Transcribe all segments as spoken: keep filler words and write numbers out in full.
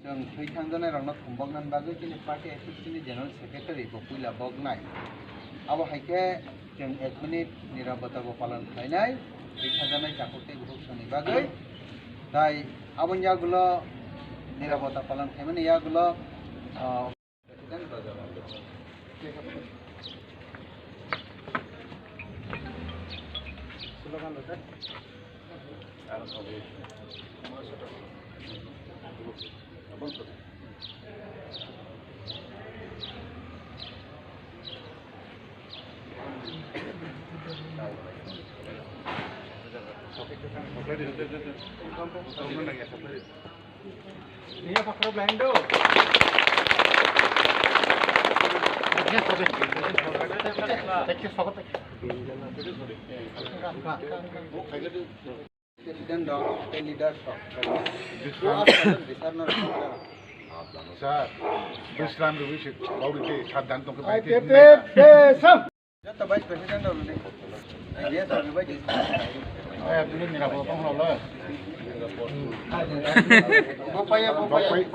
Chwng thwi thangjaknairokno khumboknani bagwi chini party association ni general secretary bo puila boknai. Abo hai khe chwng ek minute nirabota bo palon khlainai thwi thangjaknai takhuk tei bukhuk songni bagwi. Tai aboni yagulo nirabota palon khlaimani yagulo, ah, President rok tei leaders rok. Bisram. Sir, Bisram Rubishik, Bauri Tei, Sadhan Tongke Bai Tei. Joto vice president rok ni. Yes, sir, vice president. Eh, dulu ni rabo kong lo. Bopaya, bopaya, bopaya.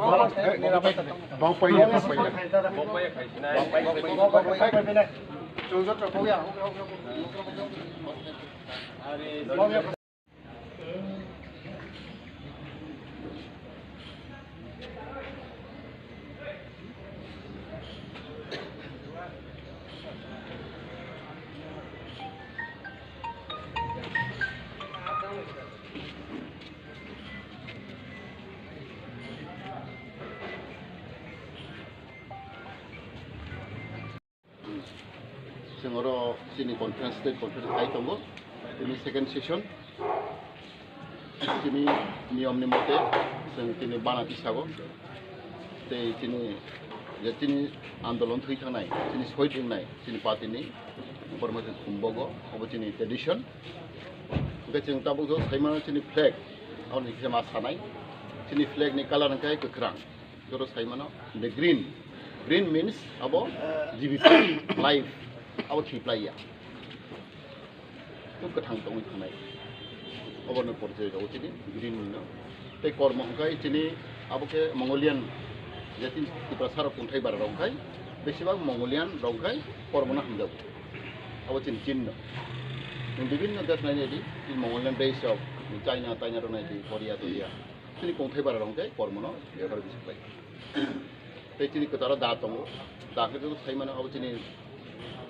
Bopaya, bopaya. Bopaya. Joto bopaya. Chwng oro chini conference, state conference khai tongo. Tini second session. Chini niyom ni mote chwng tini bana tisago. Tei chini je chini andolon thwi thangnai, chini sohid wngnai, chini party ni borok no chwng khumbogo, obo chini tradition. Hwnkhe chwng tabuk jora saimano chini flag, aboni kisa ma sanai. Chini flag ni colour hwnkhe kwkhwrang. Joro sai mano, the green. Green means abo jibito, life, abo thwi plai ya. Tuk kwthang tongwi thangnai. Obono porjoi rok chini green ni no. Tei kormo hwnkhe chini abo khe Mongolian, je tin Tiprasa rok kungthai bara rok hwnkhe, besibak Mongolian rok hwnkhe kormo no hamjago. Abo chini chin no. Bibinno desh nai nai di, chini Mongolian desh rok, China, China rok nai di, Korea, Korea. Chini kongthai bara rok hwnkhe kormo no bebohar bisi khlai. Tei chini kwtaro da tongo. Da khe joto sai mano abo chini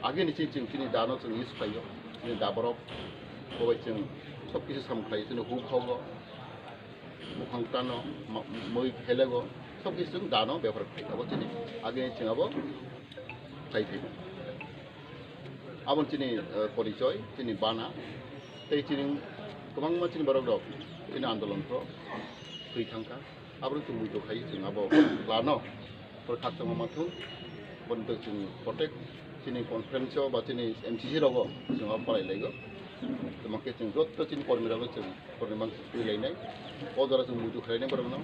agini chini, chini, chini da no chwng use khlaio. Chini da borok bo bai chwng sob kisu sam khlaio. Chini huk hogo, buphang tano, ma-, mui khelego, sob kisu chwng da no bebohar khlai. Abo chini agini chwng abo khlai thai. Abo chini, eh, porichoi, chini bana, tei chini kwbangma chini borok rok chini andolon pro thwi thangkha. Abo chwng muitu khai chwng abo lano pro khakchangma mathung. Boni twi chwng protect chini conference o ba chini M C C rogo chwng abo palai laigo. Tamo khe chwng joto chini kormi rok chwng kormi mang twi lainai. O jora chwng muitu khlainai borok no.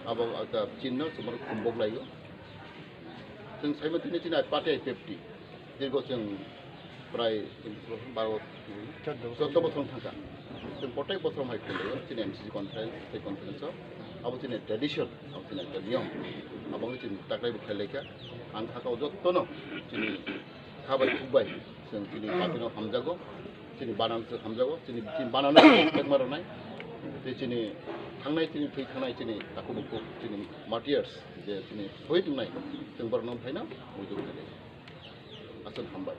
Abo akta chin no chwng borok khumbok laigo. Chwng saima tini chini party I P F T. Dirgo chwng prai baro, choddo bochor thangkha. Chwng protek bochor hai khwlaio chini M C C conference, tei conference o abo chini tradition, abo chini ekta niyom. Abo chini taklai bo khlai laikha. Ang sakao jottono chini kha bai khuk bai chwng chini party no hamjago. Chini banano se hamjago, chini, chini banano respect ma rwnai. Tei chini thangnai, chini thwi thangnai, chini takhuk bukhuk, chini martyrs, je chini sohid wngnai, chwng borokno phaino muitu khlai. Aswk hambai.